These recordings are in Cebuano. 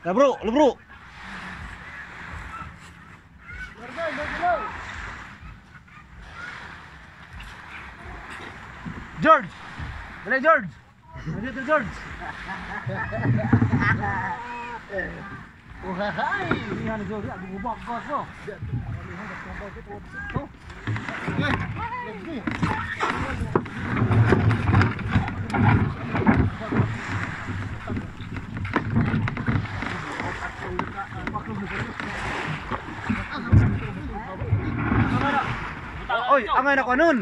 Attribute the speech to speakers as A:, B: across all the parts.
A: Bro, bro. George. Dali, George. Dali, George.
B: Uhahay!
A: Ini ni George, aku bubak kau so.
B: Lagi.
A: Oy, angay na ko nun.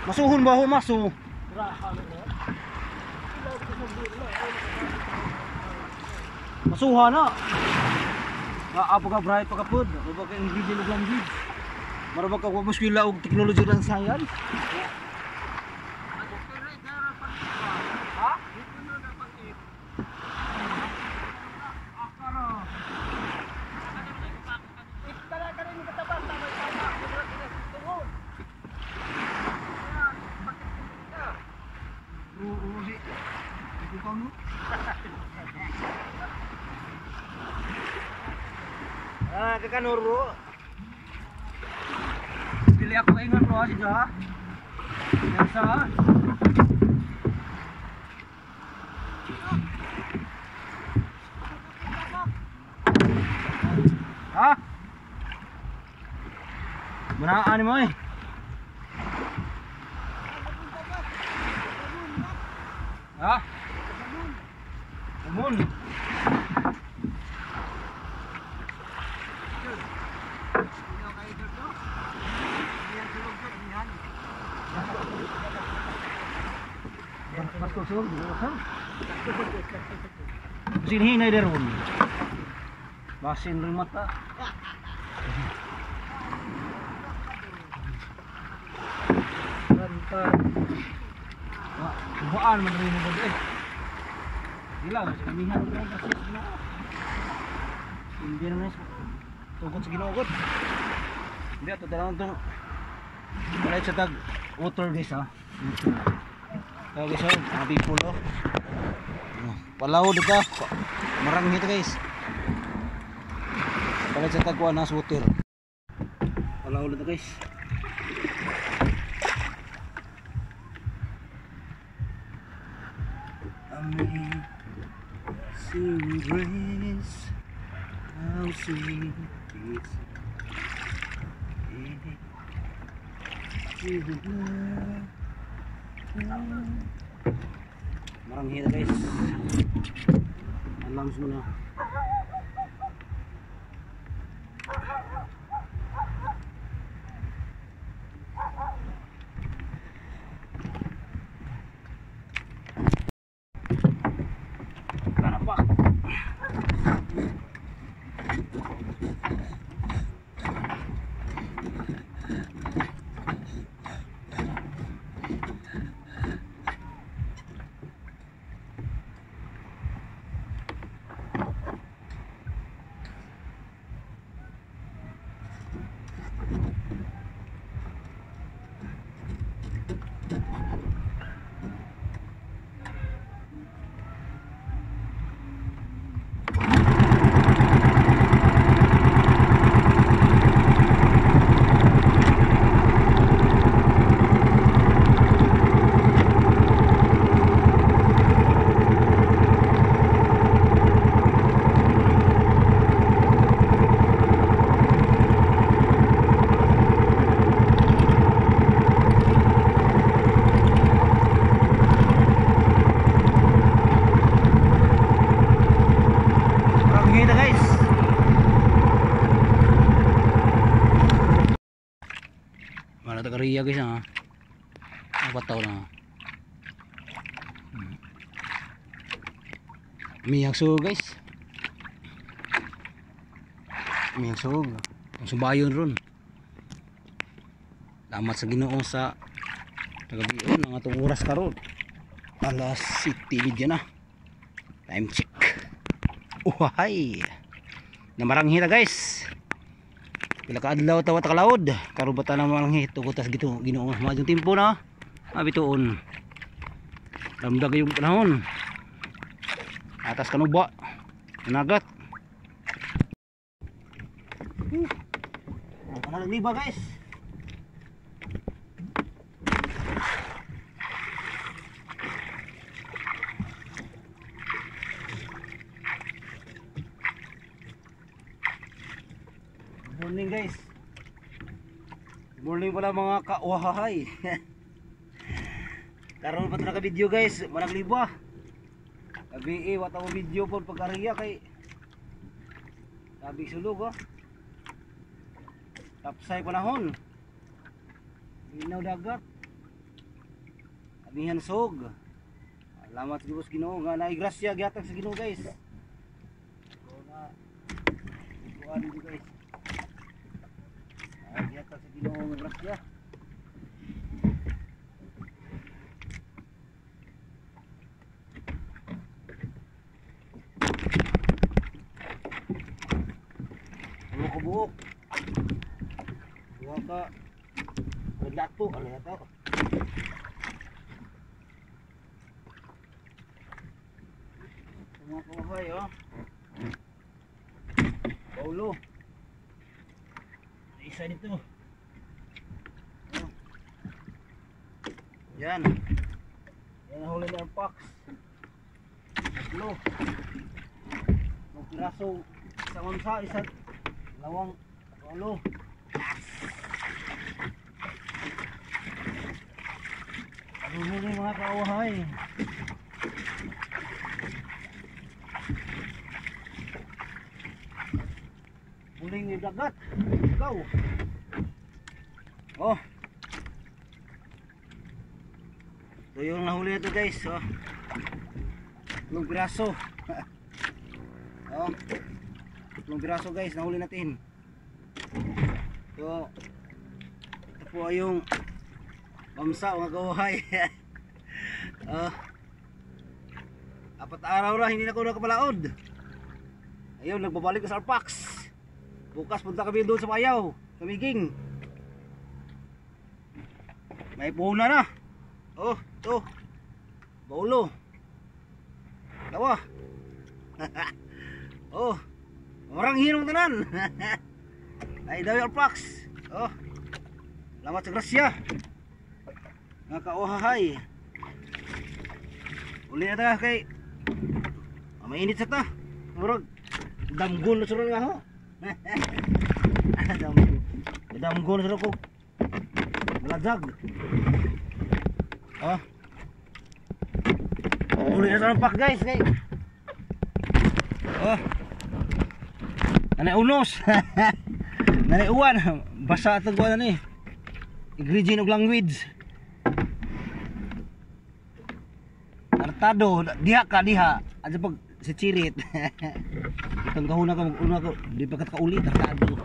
A: Masuhon ba ho masu? Masuha na. Nga apo ka bright pa kapod. Ako ba kay ingredient ug langgid. Mara ba ka wa muskwela og technology lang science? Ha? Ah, kakanor bro. Dili ako ingon bro si ha. Nasa. Ha? Manaan mo eh. Ha? Umon. Pasko sur, Sinhinay deron. Basin rin mata. Lantar. Wah, buaan man rin mo eh. Dila sa kamihan ko kasi na. Hindi na nis. Tungkol sa Ginoo. Hindi ato dalang tong wala sa tag water guys ha. Tawag guys oh, mga people oh. Palaw dito. Marang ito guys. Palit sa tagwa na water. Palaw dito guys. Amazing grace, how sweet it is. Marang hita guys. Alam mo na. Kanapak. Marang hita guys. Wala ta kariya guys ha. Ang bataw na. Miyag sug guys. Miyag sug. Ang subayon ron. Salamat sa Ginoo sa kagabion ang atong oras karon. Alas 7:30 na. Time check. Uhay. Namaranghi ta guys. Pila ka adlaw tawa ta kalaod. Karon ba ta na maranghi tugot tas gito Ginoo. Maayong timpo na. Mabituon. Ramdag yung panahon. Atas kanuba. Nagat. Ano liba guys? Good morning guys. Good morning pala mga kawahahay. Karon pa ta video guys, manag liba. Gabi eh, wata mo video po pag-ariya kay sabi sulog oh. Tapsay panahon. Linaw dagat. Amihan sog. Salamat sa Diyos Ginoo nga naay grasya gihatag sa Ginoo guys. So na kuan dito guys. Ay gihatag sa Ginoo nga grasya. Tulo ka buok. Duha ka lato ano yato. Mga kawahay oh. Paulo. Isa nito. Oh. Yan. Yan ang huli ng fox. Tatlo. Mga piraso isang mamsa, isa lawang paulo. Ano mga kawahay. Huling ni dagat. Go. Oh. Ito yung nahuli ito guys, oh. 3 piraso. Oh. 3 piraso guys, nahuli natin. So, ito po ay yung bamsa mga kawahay. Oh. 4 araw na hindi na ako nakapalaod. Ayun, nagbabalik na sa Arpax. Bukas punta kami doon sa Payaw, sa Miging. May puhunan na. Oh, ito. Baulo. Dawa. Oh. Marang hinong tanan. Ay daw yung Arpax. Oh. Salamat sa grasya. Mga kaohahay. Uli na ta kay mainit sa ta. Murag damgon na sura nga ho. Damgon na sura ko. Maladzag. Oh. Uli na sa pak guys kay. Oh. Nanay unos. Nanay uwan. Basa atong kuan ni. Ingredient og language. Tartado, diha ka diha. Adto pag si Chirit. Itong kahuna ka mag-una ko, di pa ka kauli tartado.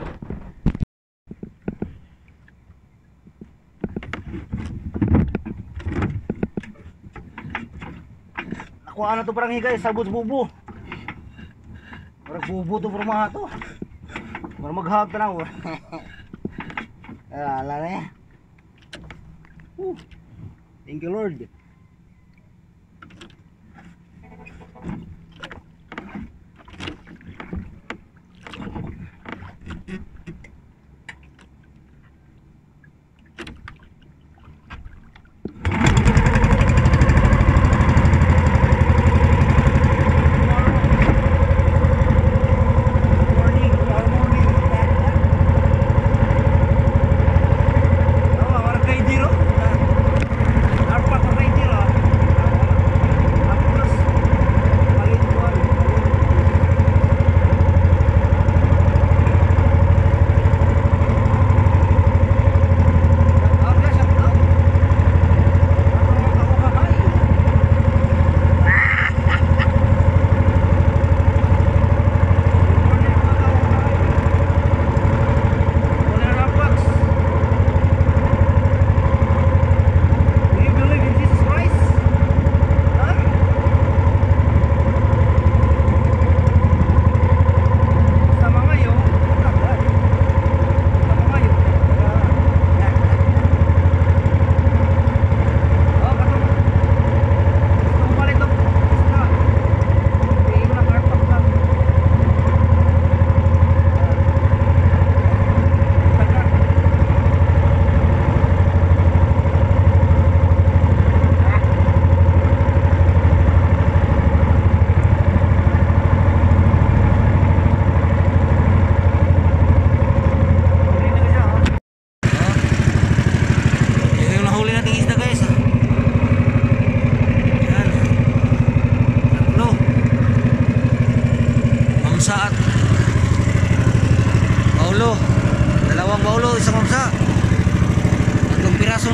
A: Nakuha na to parang higay, sabot bubo. Parang bubo to pormaha to. Parang maghag tanaw. Ala na eh. Thank you Lord.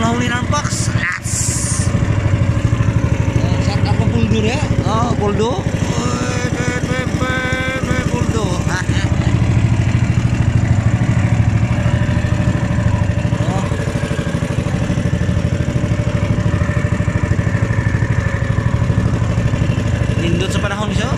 A: nahuli ng box. Yes! Shout out ko Buldo niya. Oh, Buldo. Buldo. Oh. Nindot sa panahon siya.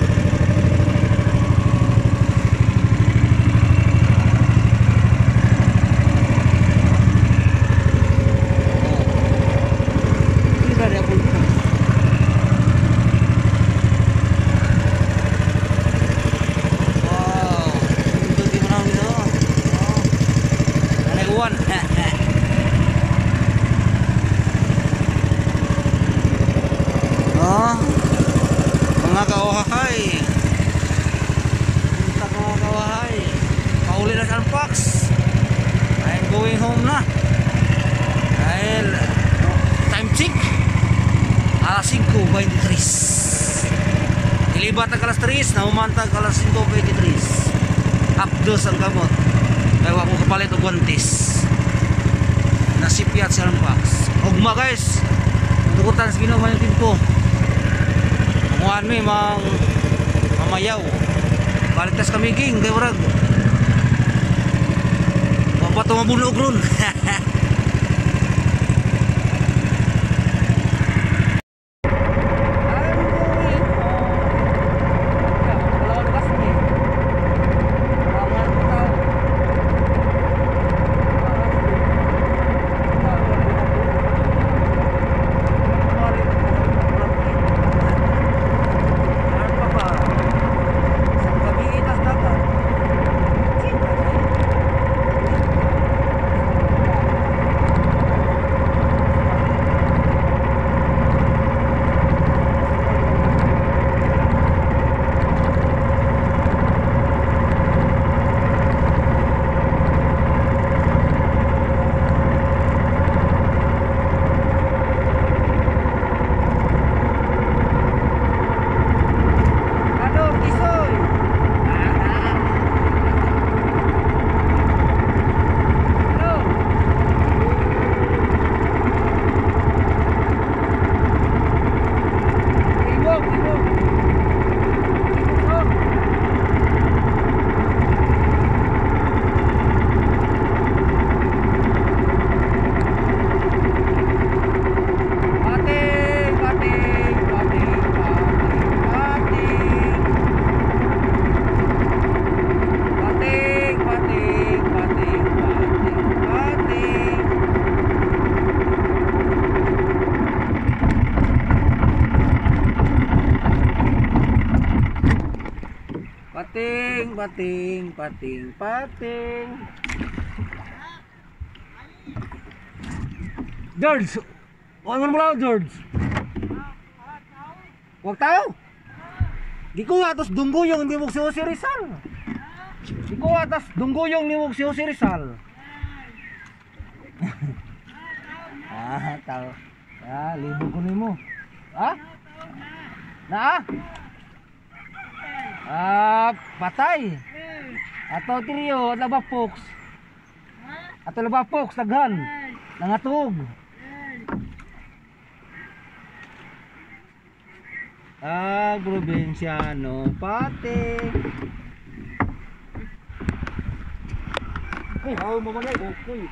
A: Oh, mga kawahay. Punta mga kawahay. Pauli na sa Unbox. I'm going home na. Dahil time check alas 5:23. Ilibat ang alas 3, naumantag alas 5:23. Updos ang gamot. Kaya ako kapalit og guantes. Nasipyat sa Unbox. Ugma guys. Tukutan sa Ginoo man yung timpo. Kuhaan mi mang mamayaw. Balik tas kamiging kay murag. Wa pa to mabunog ron. Pating, pating, pating, pating. George, huwag mo lang, George. Huwag tayo. Di ko atos dungguyong ni si Jose Rizal. Di ko atos dungguyong ni si Jose Rizal. Ah, tao. Ah, libo ko nimo. Ah? Na? Ah, patay. Ato trio, laba fox. Ato laba fox daghan. Nangatog. Ah, probinsyano pate. Uy, hawo mo man ay, uy.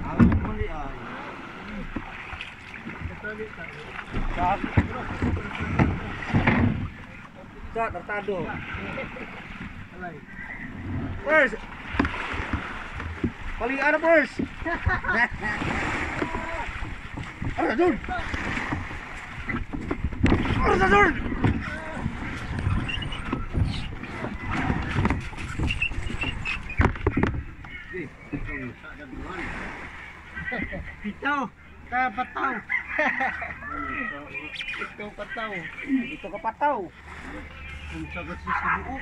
A: Hawo mo man ay. Sa tartado. First. Palian na first. Ano dun? Ano dun? Pitaw, kapataw. Ito pataw. Ito ka pataw. Kung sagot sa buo.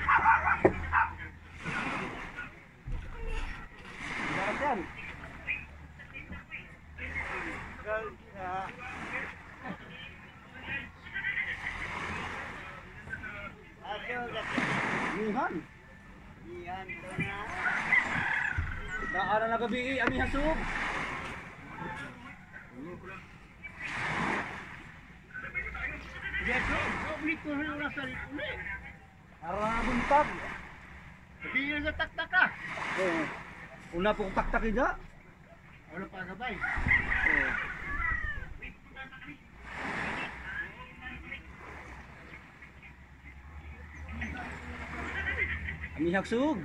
A: Yan. Nihan. Nihan ko na. Amiha gabi, amiha sug. Ara buntag.
B: Hindi sa taktak ka.
A: Oo. Una po kong taktak ida.
B: Wala pa gabay.
A: Oo. Amihag sug.